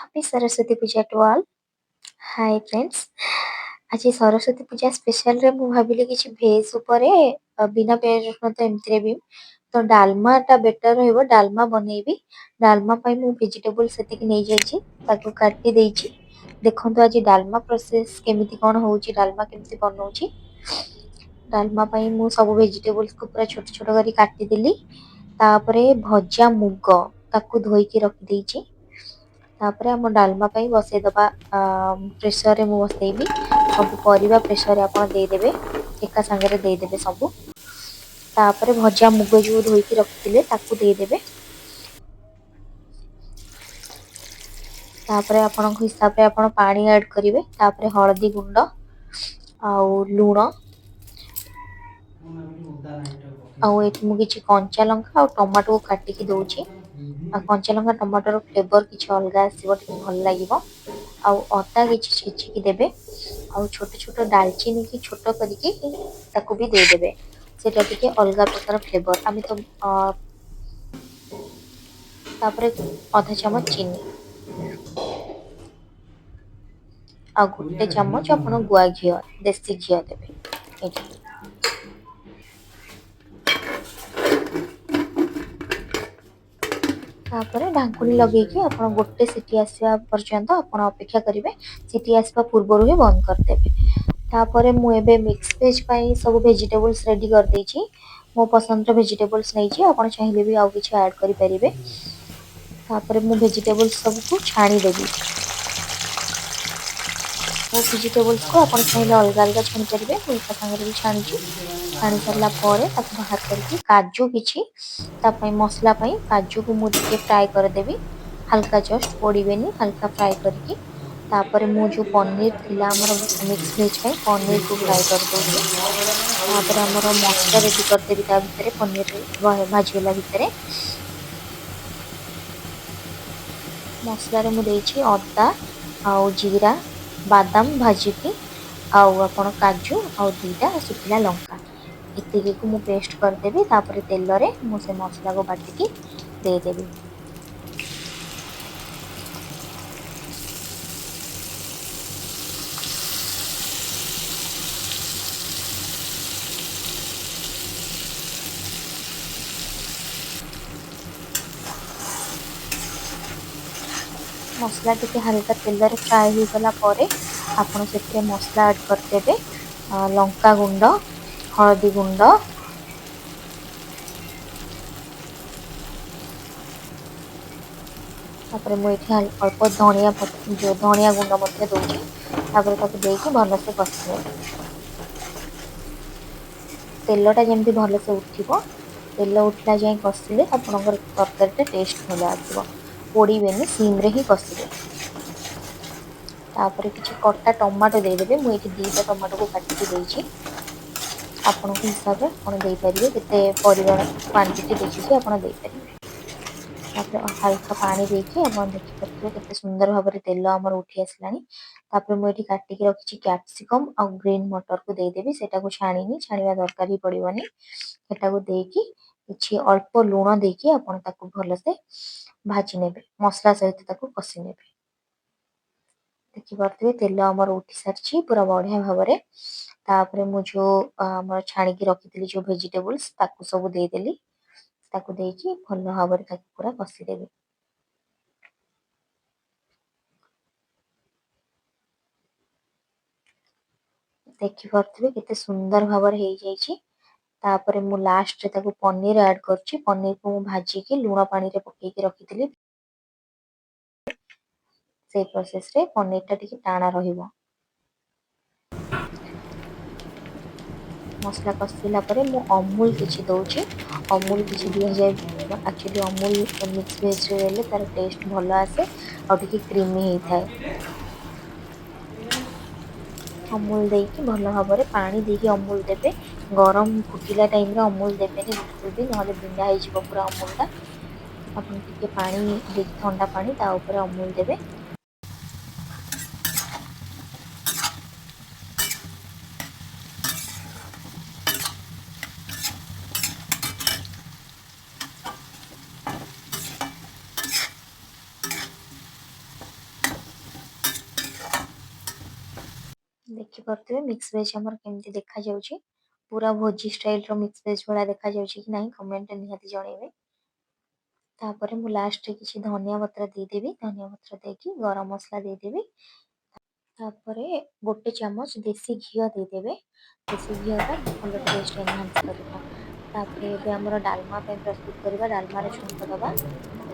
Happy Saraswati Puja to all. Hi friends, ଆଜି ସରସ୍ୱତୀ ପୂଜା ସ୍ପେଶାଲରେ ମୁଁ ଭାବିଲି କିଛି ଭେଜ୍ ଉପରେ, ବିନା ପିଆଜ ରସୁଣ ତ ଏମିତିରେ ବି ତ ଡାଲମାଟା ବେଟର ରହିବ। ଡାଲମା ବନେଇବି। ଡାଲମା ପାଇଁ ମୁଁ ଭେଜିଟେବୁଲ୍ ସେତିକି ନେଇଯାଇଛି, ତାକୁ କାଟି ଦେଇଛି। ଦେଖନ୍ତୁ ଆଜି ଡାଲମା ପ୍ରୋସେସ୍ କେମିତି କ'ଣ ହେଉଛି, ଡାଲମା କେମିତି ବନଉଛି। ଡାଲମା ପାଇଁ ମୁଁ ସବୁ ଭେଜିଟେବୁଲ୍ସକୁ ପୁରା ଛୋଟ ଛୋଟ କରି କାଟିଦେଲି। ତାପରେ ଭଜା ମୁଗ ତାକୁ ଧୋଇକି ରଖିଦେଇଛି। ତାପରେ ଆମ ଡାଲମା ପାଇଁ ବସେଇଦେବା। ପ୍ରେସରରେ ମୁଁ ବସେଇବି। ସବୁ ପରିବା ପ୍ରେସରରେ ଆପଣ ଦେଇଦେବେ, ଏକା ସାଙ୍ଗରେ ଦେଇଦେବେ ସବୁ। ତାପରେ ଭଜା ମୁଗ ଯେଉଁ ଧୋଇକି ରଖିଥିଲେ ତାକୁ ଦେଇଦେବେ। ତାପରେ ଆପଣଙ୍କ ହିସାବରେ ଆପଣ ପାଣି ଆଡ଼୍ କରିବେ। ତାପରେ ହଳଦୀ ଗୁଣ୍ଡ ଆଉ ଲୁଣ, ଆଉ ଏଠି ମୁଁ କିଛି କଞ୍ଚା ଲଙ୍କା ଆଉ ଟମାଟୋକୁ କାଟିକି ଦେଉଛି। ଆଉ କଞ୍ଚା ଲଙ୍କା ଟମାଟୋର ଫ୍ଲେଭର କିଛି ଅଲଗା ଆସିବ, ଟିକେ ଭଲ ଲାଗିବ। ଆଉ ଅଦା କିଛି ଛେଚିକି ଦେବେ, ଆଉ ଛୋଟ ଛୋଟ ଡାଲଚିନିକି ଛୋଟ କରିକି ତାକୁ ବି ଦେଇଦେବେ। ସେଇଟା ଟିକେ ଅଲଗା ପ୍ରକାର ଫ୍ଲେଭର। ଆମେ ତ ତାପରେ ଅଧା ଚାମଚ ଚିନି ଆଉ 1 ଚାମଚ ଆପଣ ଗୁଆ ଘିଅ, ଦେଶୀ ଘିଅ ଦେବେ ଏଇଠି। ତାପରେ ଢାଙ୍କୁଣୀ ଲଗେଇକି ଆପଣ 1 ସିଟି ଆସିବା ପର୍ଯ୍ୟନ୍ତ ଆପଣ ଅପେକ୍ଷା କରିବେ। ସିଟି ଆସିବା ପୂର୍ବରୁ ହିଁ ବନ୍ଦ କରିଦେବେ। ତାପରେ ମୁଁ ଏବେ ମିକ୍ସ ଭେଜ୍ ପାଇଁ ସବୁ ଭେଜିଟେବୁଲ୍ସ ରେଡ଼ି କରିଦେଇଛି। ମୋ ପସନ୍ଦର ଭେଜିଟେବୁଲ୍ସ ନେଇଛି, ଆପଣ ଚାହିଁଲେ ବି ଆଉ କିଛି ଆଡ଼୍ କରିପାରିବେ। ତାପରେ ମୁଁ ଭେଜିଟେବୁଲ୍ସ ସବୁକୁ ଛାଣିଦେବି। ମୋ ଭେଜିଟେବୁଲ୍ସକୁ ଆପଣ ଚାହିଁଲେ ଅଲଗା ଅଲଗା ଛାଣିପାରିବେ, ମୁଁ ଏକା ସାଙ୍ଗରେ ବି ଛାଣୁଛି। ଛାଣି ସାରିଲା ପରେ ତାକୁ ବାହାର କରିକି କାଜୁ କିଛି ତା ପାଇଁ ମସଲା ପାଇଁ କାଜୁକୁ ମୁଁ ଟିକେ ଫ୍ରାଏ କରିଦେବି, ହାଲକା, ଜଷ୍ଟ ପୋଡ଼ିବେନି, ହାଲକା ଫ୍ରାଏ କରିକି। ତାପରେ ମୁଁ ଯେଉଁ ପନିର ଥିଲା ଆମର ମିକ୍ସ ଭେଜ୍ ପାଇଁ, ପନିରକୁ ଫ୍ରାଏ କରିଦେଉଛି। ତାପରେ ଆମର ମସଲା ରେଡ଼ି କରିଦେବି ତା ଭିତରେ, ପନିର ଭାଜି ହେଲା ଭିତରେ। ମସଲାରେ ମୁଁ ଦେଇଛି ଅଦା ଆଉ ଜିରା, ବାଦାମ ଭାଜିକି, ଆଉ ଆପଣ କାଜୁ ଆଉ 2ଟା ଶୁଖିଲା ଲଙ୍କା, ଏତିକିକୁ ମୁଁ ପେଷ୍ଟ କରିଦେବି। ତାପରେ ତେଲରେ ମୁଁ ସେ ମସଲାକୁ ବାଟିକି ଦେଇଦେବି। ମସଲା ଟିକେ ହାଲକା ତେଲରେ ଫ୍ରାଏ ହେଇଗଲା ପରେ ଆପଣ ସେଥିରେ ମସଲା ଆଡ଼୍ କରିଦେବେ, ଲଙ୍କା ଗୁଣ୍ଡ, ହଳଦୀ ଗୁଣ୍ଡ, ତାପରେ ମୁଁ ଏଠି ଅଳ୍ପ ଧଣିଆ ଯେଉଁ ଧଣିଆ ଗୁଣ୍ଡ ମଧ୍ୟ ଦେଉଛି। ତାପରେ ତାକୁ ଦେଇକି ଭଲସେ କଷିନେବେ। ତେଲଟା ଯେମିତି ଭଲସେ ଉଠିବ, ତେଲ ଉଠିଲା ଯାଏଁ କଷିଲେ ଆପଣଙ୍କର ତରକାରୀଟା ଟେଷ୍ଟ ଭଲ ଆସିବ। ପୋଡ଼ିବେନି, ସିମ୍ରେ ହିଁ କଷିବେ। ତାପରେ କିଛି କଟା ଟମାଟୋ ଦେଇଦେବେ। ମୁଁ ଏଇଠି 2ଟା ଟମାଟୋକୁ କାଟିକି ଦେଇଛି, ଆପଣଙ୍କ ହିସାବରେ ଆପଣ ଦେଇପାରିବେ, କେତେ ପରିମାଣ କ୍ୱାଣ୍ଟିଟି ଦେଖିକି ଆପଣ ଦେଇପାରିବେ। ତାପରେ ହାଲକା ପାଣି ଦେଇକି ଆପଣ ଦେଖିପାରୁଥିବେ କେତେ ସୁନ୍ଦର ଭାବରେ ତେଲ ଆମର ଉଠି ଆସିଲାଣି। ତାପରେ ମୁଁ ଏଠି କାଟିକି ରଖିଛି କ୍ୟାପ୍ସିକମ୍ ଆଉ ଗ୍ରୀନ୍ ମଟରକୁ ଦେଇଦେବି। ସେଟାକୁ ଛାଣିନି, ଛାଣିବା ଦରକାର ହିଁ ପଡ଼ିବନି। ସେଟାକୁ ଦେଇକି କିଛି ଅଳ୍ପ ଲୁଣ ଦେଇକି ଆପଣ ତାକୁ ଭଲସେ ଭାଜି ନେବେ, ମସଲା ସହିତ ତାକୁ କଷି ନେବେ। ଦେଖିପାରୁଥିବେ ତେଲ ଆମର ଉଠି ସାରିଛି ପୁରା ବଢ଼ିଆ ଭାବରେ। ତାପରେ ମୁଁ ଯେଉଁ ଆମର ଛାଣିକି ରଖିଥିଲି ଯେଉଁ ଭେଜିଟେବୁଲ୍ସ ତାକୁ ସବୁ ଦେଇଦେଲି। ତାକୁ ଦେଇକି ଭଲ ଭାବରେ ତାକୁ ପୁରା କଷିଦେବି। ଦେଖିପାରୁଥିବେ କେତେ ସୁନ୍ଦର ଭାବରେ ହେଇଯାଇଛି। ତାପରେ ମୁଁ ଲାଷ୍ଟରେ ତାକୁ ପନିର ଆଡ଼୍ କରୁଛି। ପନିରକୁ ମୁଁ ଭାଜିକି ଲୁଣ ପାଣିରେ ପକେଇକି ରଖିଥିଲି। ସେଇ ପ୍ରୋସେସରେ ପନିରଟା ଟିକେ ଟାଣ ରହିବ। ମସଲା କଷିଲା ପରେ ମୁଁ ଅମୁଲ କିଛି ଦେଉଛି। ଅମୁଲ କିଛି ଦିଆଯାଏ, ଆକ୍ଚୁଆଲି ଅମୁଲ ମିକ୍ସ ଭେଜରେ ଦେଲେ ତାର ଟେଷ୍ଟ ଭଲ ଆସେ ଆଉ ଟିକେ କ୍ରିମି ହେଇଥାଏ। ଅମୁଲ ଦେଇକି ଭଲ ଭାବରେ ପାଣି ଦେଇକି ଅମୁଲ ଦେବେ। ଗରମ ଫୁଟିଲା ଟାଇମ୍ରେ ଅମୁଲ ଦେବେନି ବିଲକୁଲ ବି, ନହେଲେ ବିଣ୍ଡା ହେଇଯିବ ପୁରା ଅମୁଲଟା। ଆପଣ ଟିକେ ପାଣି ଦେଇକି, ଥଣ୍ଡା ପାଣି ତା ଉପରେ ଅମୁଲ ଦେବେ। ଦେଖିପାରୁଥିବେ ମିକ୍ସ ଭେଜ୍ ଆମର କେମିତି ଦେଖାଯାଉଛି। ପୁରା ଭୋଜି ଷ୍ଟାଇଲର ମିକ୍ସ ଭେଜ୍ ଭଳିଆ ଦେଖାଯାଉଛି କି ନାହିଁ କମେଣ୍ଟରେ ନିହାତି ଜଣେଇବେ। ତାପରେ ମୁଁ ଲାଷ୍ଟରେ କିଛି ଧନିଆ ପତ୍ର ଦେଇଦେବି। ଧନିଆ ପତ୍ର ଦେଇକି ଗରମ ମସଲା ଦେଇଦେବି। ତାପରେ 1 ଚାମଚ ଦେଶୀ ଘିଅ ଦେଇଦେବେ। ଦେଶୀ ଘିଅଟା ଭଲ ଟେଷ୍ଟ ଏନହାନ୍ସ କରିବ। ତାପରେ ଏବେ ଆମର ଡାଲମା ପାଇଁ ପ୍ରସ୍ତୁତ କରିବା। ଡାଲମାର ଛୁଙ୍କ ଦେବା।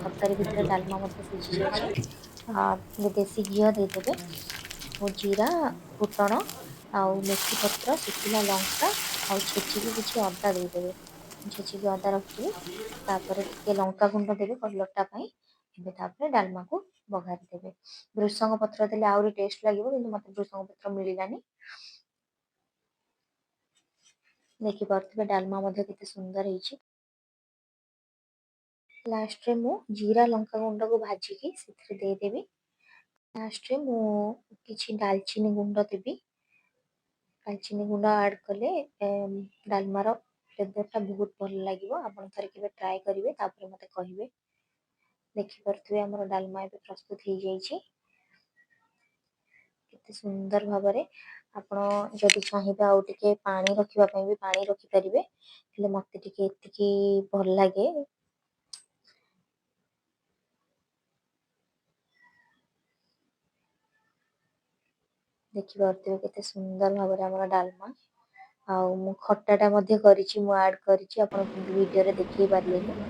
ତରକାରୀ ଭିତରେ ଡାଲମା ମଧ୍ୟ ସିଝି ଯାଇଛି। ଦେଶୀ ଘିଅ ଦେଇଦେବେ। ଆଉ ଜିରା, ଫୁଟଣ, ଆଉ ମେଥି ପତ୍ର, ଶୁଖିଲା ଲଙ୍କା ଆଉ ଛେଚିକି କିଛି ଅଦା ଦେଇଦେବେ। ମୁଁ ଛେଚିକି ଅଦା ରଖିଥିଲି। ତାପରେ ଟିକେ ଲଙ୍କା ଗୁଣ୍ଡ ଦେବେ କଲରଟା ପାଇଁ। ଏବେ ତାପରେ ଡାଲମାକୁ ବଘାରି ଦେବେ। ଭୃସଙ୍ଗ ପତ୍ର ଦେଲେ ଆହୁରି ଟେଷ୍ଟ ଲାଗିବ, କିନ୍ତୁ ମୋତେ ଭୃସଙ୍ଗ ପତ୍ର ମିଳିଲାନି। ଦେଖିପାରୁଥିବେ ଡାଲମା ମଧ୍ୟ କେତେ ସୁନ୍ଦର ହେଇଛି। ଲାଷ୍ଟରେ ମୁଁ ଜିରା ଲଙ୍କା ଗୁଣ୍ଡକୁ ଭାଜିକି ସେଥିରେ ଦେଇଦେବି। ଲାଷ୍ଟରେ ମୁଁ କିଛି ଡାଲଚିନି ଗୁଣ୍ଡ ଦେବି। ଡାଲଚିନି ଗୁଣ୍ଡ ଆଡ଼୍ କଲେ ଡାଲମାର ଫ୍ଲେଭରଟା ବହୁତ ଭଲ ଲାଗିବ। ଆପଣ ଥରେ କେବେ ଟ୍ରାଏ କରିବେ, ତାପରେ ମୋତେ କହିବେ। ଦେଖିପାରୁଥିବେ ଆମର ଡାଲମା ଏବେ ପ୍ରସ୍ତୁତ ହେଇଯାଇଛି କେତେ ସୁନ୍ଦର ଭାବରେ। ଆପଣ ଯଦି ଚାହିଁବେ ଆଉ ଟିକେ ପାଣି ରଖିବା ପାଇଁ ବି ପାଣି ରଖିପାରିବେ, ହେଲେ ମୋତେ ଟିକେ ଏତିକି ଭଲ ଲାଗେ। ଦେଖିପାରୁଥିବେ କେତେ ସୁନ୍ଦର ଭାବରେ ଆମର ଡାଲମା। ଆଉ ମୁଁ ଖଟାଟା ମଧ୍ୟ କରିଛି, ମୁଁ ଆଡ଼୍ କରିଛି, ଆପଣ କିନ୍ତୁ ଭିଡ଼ିଓରେ ଦେଖେଇ ପାରିଲେନି।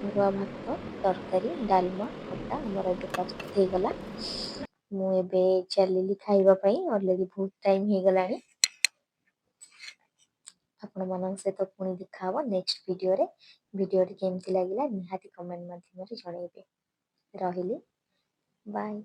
ଅରୁଆ ଭାତ, ତରକାରୀ, ଡାଲମା, ଖଟା ଆମର ଏବେ ପ୍ରସ୍ତୁତ ହେଇଗଲା। ମୁଁ ଏବେ ଚାଲିଲି ଖାଇବା ପାଇଁ, ଅଲରେଡ଼ି ବହୁତ ଟାଇମ୍ ହେଇଗଲାଣି। ଆପଣମାନଙ୍କ ସହିତ ପୁଣି ଦେଖାହବ ନେକ୍ସଟ ଭିଡ଼ିଓରେ। ଭିଡ଼ିଓଟି କେମିତି ଲାଗିଲା ନିହାତି କମେଣ୍ଟ ମାଧ୍ୟମରେ ଜଣେଇବେ। ରହିଲି, ବାଏ।